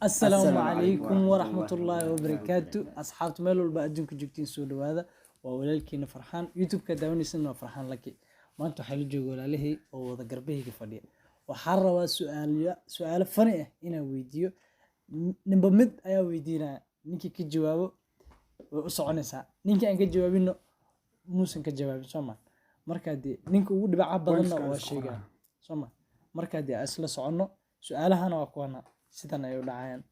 Asalaamu Assalaamu calaykum calaykum waraxmatullaahi waraxmatullaahi wabarakaatu. Asxaabta meel walba adduunka joogtiin, soo dhawaada. Waa walaalkiina Farxaan. YouTube-ka daawanaysan waa Farxaan Laki. Maanta waxaa la jooga walaalihii oo wada garbahayga fadhiya. Waxaan rabaa su'aalo fani ah inaan weydiiyo. Ninba mid ayaa weydiinaya. Ninkii ka jawaabo way u soconaysaa, ninkii aan ka jawaabinno muusan ka jawaabin, soo ma? Marka dee ninka ugu dhibaca badanna Points-ka waa isku sheegaa, qoraa. Soo ma? Marka dee aan isla soconno. Su-aalahana waa kuwana, sidan ay u dhacayaan.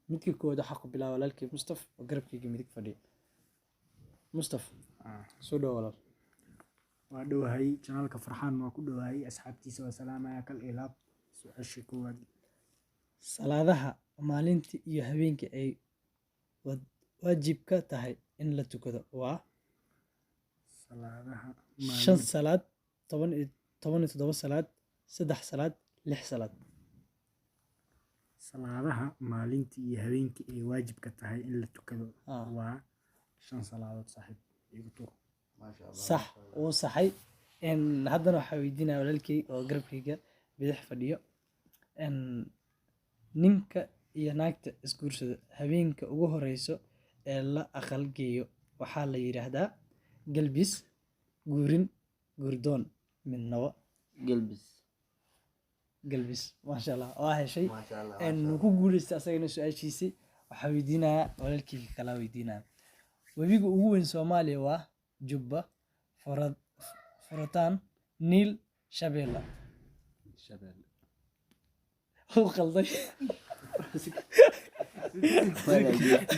Midka koowaad waxaa ku bilaaba walaalkii Mustaf oo garabkayga midig fadhiya. Mustaf, soo dhawo, walaal. Waa dhowahay. Channelka Farxaan waa ku dhowahay. Asxaabtiisa waa salaamaya kal ilaab. Su-aasha koowaad. Salaadaha maalintii iyo habeenkii ay waajibka tahay in la tukado waa? Salaadaha Shan maalin salaad, 17 salaad, saddex salaad, lix salaad. Salaadaha maalintii iyo habeenkii ay waajibka tahay in la tukado waa shan salaadood, saaxiib, igu tuur. Sax, wuu saxay. Haddana waxaa weydiinaya walaalkey oo garabkayga bidix fadhiyo. Ninka iyo naagta isguursada habeenka ugu horeyso ee la aqal geeyo waxaa la yidhaahdaa: galbis, guurin, guurdoon, midnabo. Gelbis. Galbis, maasha Allah, waa heshay. Maasha Allah. Wuu ku guuleystay asagana su-aashiisii. Waxaa weydiinaya walaalkeyga kalaa weydiinaya: webiga ugu weyn Soomaaliya waa Jubba, Furataan, Niil, Shabeelle. Shabelle. Wuu qalday.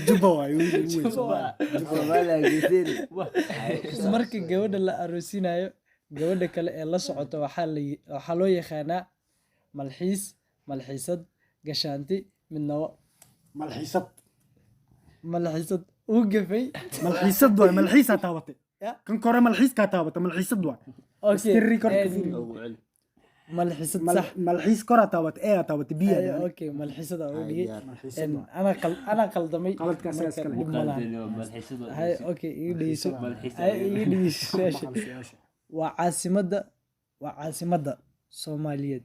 Jubba waay webiga ugu weyn. Jubba waay. Soomaaliya geeseeni. Marka gabadha la aroosinayo, gabadha kale ee la socota waxaa loo yaqaanaa: malxiis, malxiisad, gashaanti, midnabo. Malxiisad. Malxiisad, uu gafay. Malxiisad waay, malxiisaa taabatay. Ya. Kan kore malxiiskaa taabatay, malxiisad waay. Okay. Iskiri korka fiiri. Ugu celi. Malxiisad, sax. Malxiis koraa taabatay, ee taabatay biya. Okay, malxiisad aa ugu Ay, dhigay. diyaar. Malxiisad waay. Anaa qaldamay. Qaladka asaga Marka iska leh. dhib ma lahan. Hay, okay, iga dhegeyso. Hay, iga dhegeyso su-aasha. Maqal su-aasha. Waa caasimadda Soomaaliyeed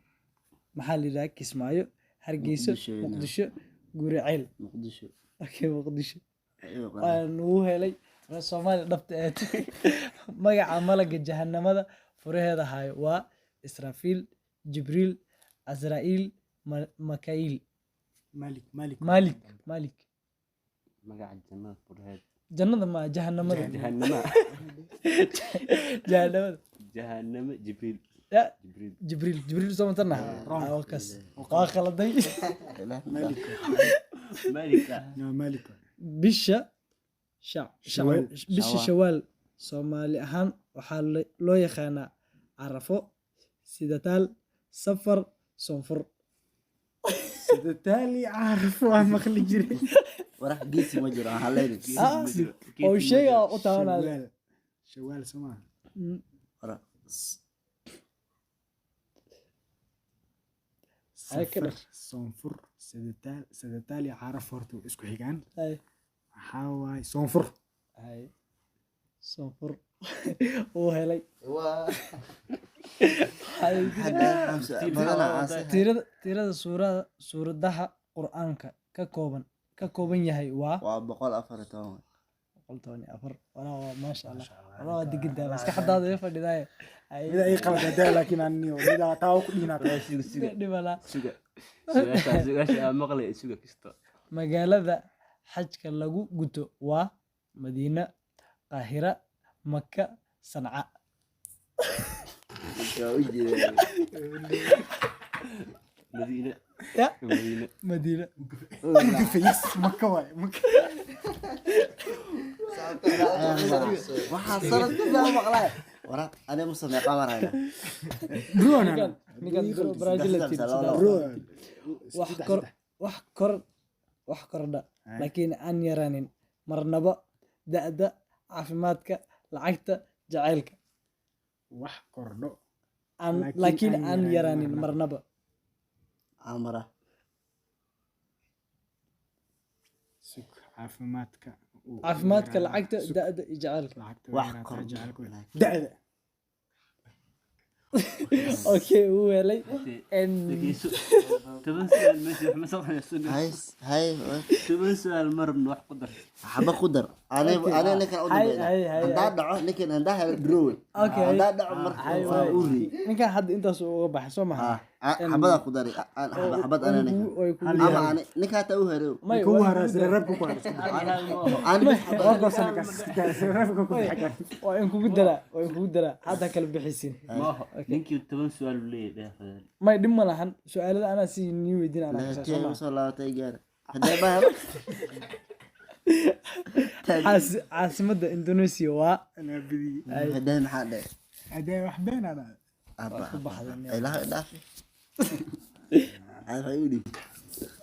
maxaa la yidhaha? Kismaayo, Hargeyso, Muqdisho. Muqdisho, Guriceel. Muqdisho. Okay, Muqdisho. Ayuu qalad. Waa nugu helay. Waa Soomaali dhabta eed. Magaca malaga jahanamada furaheeda hayo waa: Israafiil, Jibriil, Azra'iil, Makail. Malik, Malik. Malik, Malik. Magaca jannada furheed. Jannada ma jahanamada. Jahannama. Jahanamada. Jahannama, Jibriil. Ya. Jibriil. Jibriil, Jibriil soo matana. Wrong. Waa kaas, waa khaladay. Malik. Malika. Ya, Malik waay. Bisha Shawaal. Bisha Shawaal. Shawaal Soomaali ahaan waxaa loo yaqaanaa: Carafo, Sidataal, Safar, Soonfur. Sida taali caarif waa maqli jiray. Warax geesi ma jiro, aan haleynin. Ah, oo sheega u taabanaya. Shawaal, shawaal soo maaha? Warax. Ay, ka Safar, dhar. Soonfur, sidataal. Sidataal iyo caaraf horta way isku xigaan. Ay. Waxaa waaye Soonfur. Ay, Soonfur, uu helay. Waa. Waxaa weydiinaya- Xamsa, badanaa caasi. Tirada suuradaha Qur'aanka ka kooban yahay waa? Waa 114. 114. Walaa waa maasha Allah, walaa waa degantahay, maskaxdaada way fadhidaay. Ay. Mida ay qalad hadaa, laakiin aniyo mida taa ku dhiinaata. Suga, suga. Dhibala. Suga, su-aasha aa maqlay, suga kasta. Magaalada xajka lagu guto waa: Madiina, Qaahira, Maka, Sanca. Waa u jeedaa. Madiina. Ya. Madiina. Madiina. Face Maka waay, Maka. Waxaa sanad kasta maqlay. Warax, aniga musa meeqa marayna? Bro. Ninkan Brazil Saddex, team, saddex, saddex. laba. Bro. Wax kordha laakiin aan yaraanin marnaba: da'da, caafimaadka, lacagta, jacaylka. Wax kordho aan laakiin laakiin aan aan yaraanin yaraanin marnaba. Marnaba. Amara. Sug, caafimaadka uu Caafimaadka, yaraadaa. lacagta, Sug, da'da iyo jacaylka. Lacagta way Wax yaraataa, kordho. jacaylka da'da. Okay, wuu helay. Dhegeyso. 10 su'aal meesha wax ma soconayso. Hay hay. 10 su'aal ma rabno, wax ku dar. Xaba ku dar. Ani ani ninkan u Hay, dambeeya. hay, hay, Hadaa dhaco ninkan, hadaa helo draw. Okay. Hadaa dhaco marka Hay, waa waay. u ri. Ninkan hadda intaas uu uga baxay, soo maha? Ha, xabada ku dari. Xabad ana ninkan. Way kugu Ama ani ninka hataa u helo. May Kugu way haraa kugu daraa. reebka ku haraa. Ani bis xabad. Waa goosan kaas. Reebka ku bixi. Waa in kugu daraa, waa in kugu daraa. Hadda kala bixisin. Maaho, ninkii 10 su'aal uu leeyahay dheer. May, dhib ma lahan. Su'aalada anaa si nii weydiin anaa kasaa, soo Laakiin maha? soo laabatay gaar. Hadaa ma helo. Caasimadda Indonesia waa? Anaa bidiyey. Hadaa maxaa dhe? Hadee wax been ana. Abba. Ku baxday. Ilaahay dhaafi. Ay u dhib.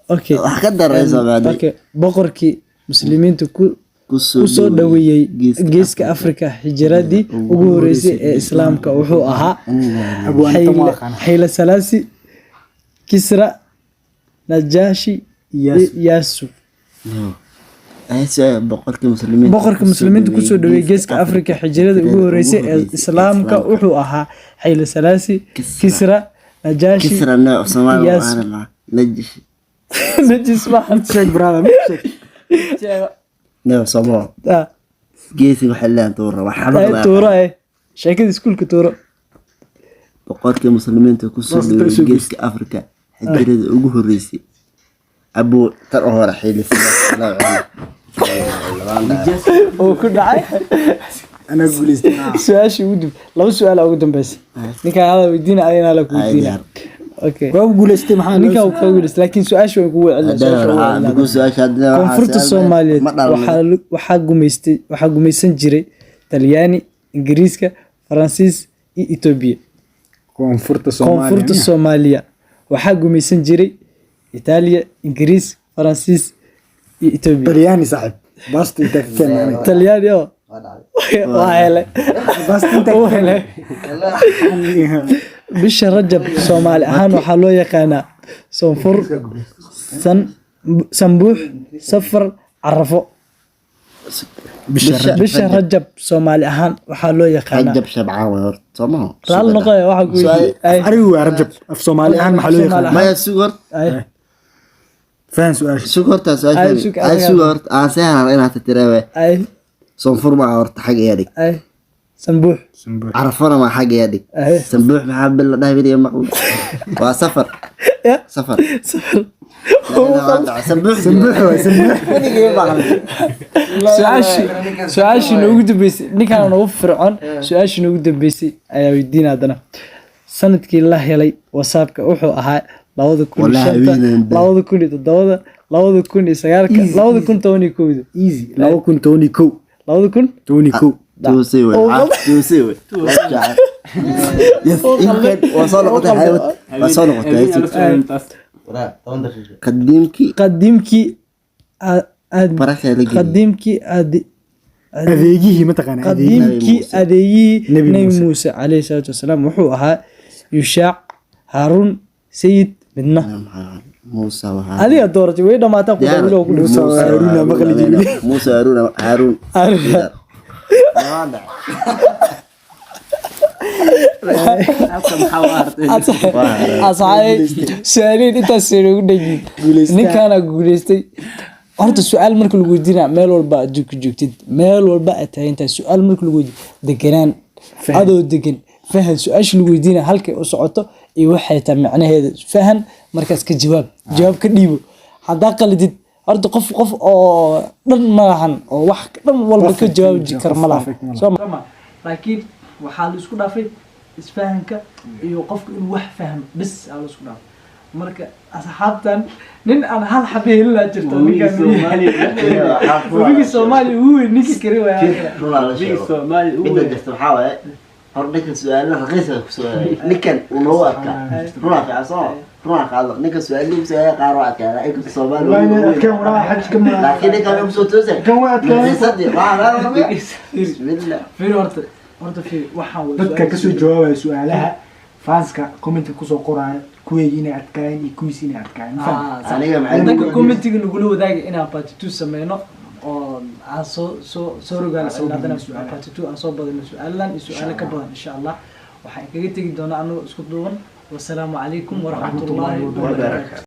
Okay. Wax ka darayso baadi. Okay, boqorkii muslimiinta ku soo dhaweeyey geeska Afrika hijiradii ugu horeysay ee islaamka wuxuu ahaa? Abwaanita ma aqaan. Xayla Salaasi, Kisra, Najaashi, Iyaasu. Yaasu. Ay boqorkii muslimiinta. Boqorka muslimiinta kusoo dhaweeyey geeska Afrika hijrada ugu horeysay ee islaamka wuxuu ahaa Xayla Salaasi, Kisra, Najaashi, Kisra nooc Soomaali Iyaasu. waana ma najish. Najis maahan. Sheeg brother, mid sheeg. Nooc Soomaali. Ah, Geesi waxa laan tuura wax ay, xabad. Tuuro, eh sheekada iskuulka tuuro. Boqorkii muslimiinta kusoo Boqorka dhaweeyey soo geeska Afrika hijrada ugu horeysay. Abu tan hore xili Oo ku dhacay. Anaa guuleystay. Su-aashii ugu dib, laba su-aal ugu dambeysay. Ninkaan hada weydiina, adina la ku weydiina. Okay. Waa guuleystay maxaa? Ninkaan wuu kaga guuleystay, laakiin su-aasha waan kugu celinaa. Koonfurta Soomaaliyeed waxaa gumaystay, waxaa gumaysan jiray Talyaani, Ingiriiska, Faransiis iyo Etoobiya. Koonfurta Soomaaliya. Koonfurta Soomaaliya waxaa gumaysan jiray Itaaliya, Ingiriis, Faransiis iyo Etoobiya. Talyaani saaxib. Basta inta ka keenay. Talyaani oo waa helay. Basta inta Wuu helay. Bisha Rajab Soomaali ahaan waxaa loo yaqaanaa Soonfur, San, Sambuux, Safar, Carafo. Bisha Rajab Soomaali ahaan waxaa loo yaqaanaa? Rajab shabcaan way horta soomaha. Raali noqoya, waxaa ku weydiiyey. Ay, Arigu waa Rajab. Af Soomaali ahaan maxaa loo yaqaan? Maya, sug horta. Ay, Fahan su'aasha. Sug horta Ay, su'aasha. sug, Ay, sug horta aan seexan inaad tirewe. Ay, Soonfur ma horta xag iga dhig. Ay, Sambuux. Sambuux. Carafona ma xag iga dhig. Ay. Sambuux maxaa bil la dhahay video maqlo waa safar. Ya. Safar. Safar. Sambuux. Sambuux waa sambuux. Weligay maqlo. Su-aashii noogu dambeysay, ninkaan noogu fircoon, su-aashii noogu dambeysay ayaa weydiina haddana. Sanadkii la helay WhatsAppka wuxuu ahaa 2005, Wallahi haweeneyda. 2007, 2009, 2011. Easy. 2011. 2000 11. Tuusay wey, tuusay wey. Yes, inkan waa soo noqotay xaywad, waa soo noqotay. Qadiimkii. Qadiimkii Baraka la geliyey. Qadiimkii Adeegihii ma taqaanaa adeegihii. Qadiimkii Muuse. adeegihii Nebi Nebi Muuse. Muuse caleyhi salaatu wasalaam wuxuu ahaa Yushaac, Haaruun, Sayid, midna. Muuse waxaa Adiga dooratay, way dhamaataa ku Diyaar. dawlo ku Muuse dhigto. Haruuna maqli jirin. Muuse Haruuna Haruun. Haruun. Diyaar. Halka maxaa u artay? Asxaabay, su-aalihiin intaas ugu dhegin. Ninkaana guuleystay. Horta su-aal marka lagu weydiinaa, meel walba adduunka joogtid, meel walba aad taagantahay, su-aal marka lagu weydiiyo, deganaan, adoo degan fahan su-aasha lagu weydiinaa halkay u socoto iyo waxay tahay macnaheeda. Fahan, markaas ka jawaab, jawaab ka dhiibo. Haddaa qalidid, horta qof oo dhan ma lahan oo wax dhan walba ka Perfect jawaabi ma jiro, kara qof ma lahan. perfect ma lahan. Soo ma laakiin waxaa la isku dhaafay isfahanka iyo qofka inuu wax fahmo bis aa la isku dhaafay. Marka asxaabtan, nin aan hal xabe helin jirto. Wabigii ninkaan Soomaaliya. Wabigii Soomaaliya ugu weyn ninkii kari waaya. Runaa la Wabigii sheego. Soomaaliya ugu Midda weyn. jirta waxaa waaye hor ninkan su-aalaha raqiiska ku su'aalay, ninkan uu noogu adkaa. Runaa fiican soo runaa qaado, ninkan su-aalihii ku su'aalay qaar waa adkaa inkasta Soomaali Wallahi ugu weyn. adkaan waraa xajka ma. Laakiin ninkan wuxuu kusoo toosay Kan waa adkaan. xiisadii waa waa bismillah. Fiiri, horta fiiri, waxaan waa Dadka su-aal- ka soo jawaabaya su'aalaha, fanska commentka kusoo qoraya kuweygii inay adkaayeen iyo kuwiisi inay adkaayeen. Ma fahamtay? Ah, sax. Aniga maxay Dadka commentiga nagula wadaaga inaan part two sameyno oo aan soo rogaal Aan soo haddana badino su'aalaha. part two aan soo badino su-aalahan iyo su-aalo ka badan, insha Allah. Waxaan kaga tegi doonaa anagoo isku duuban. Wasalaamu calaykum waraxmatullaahi wabarakaatu.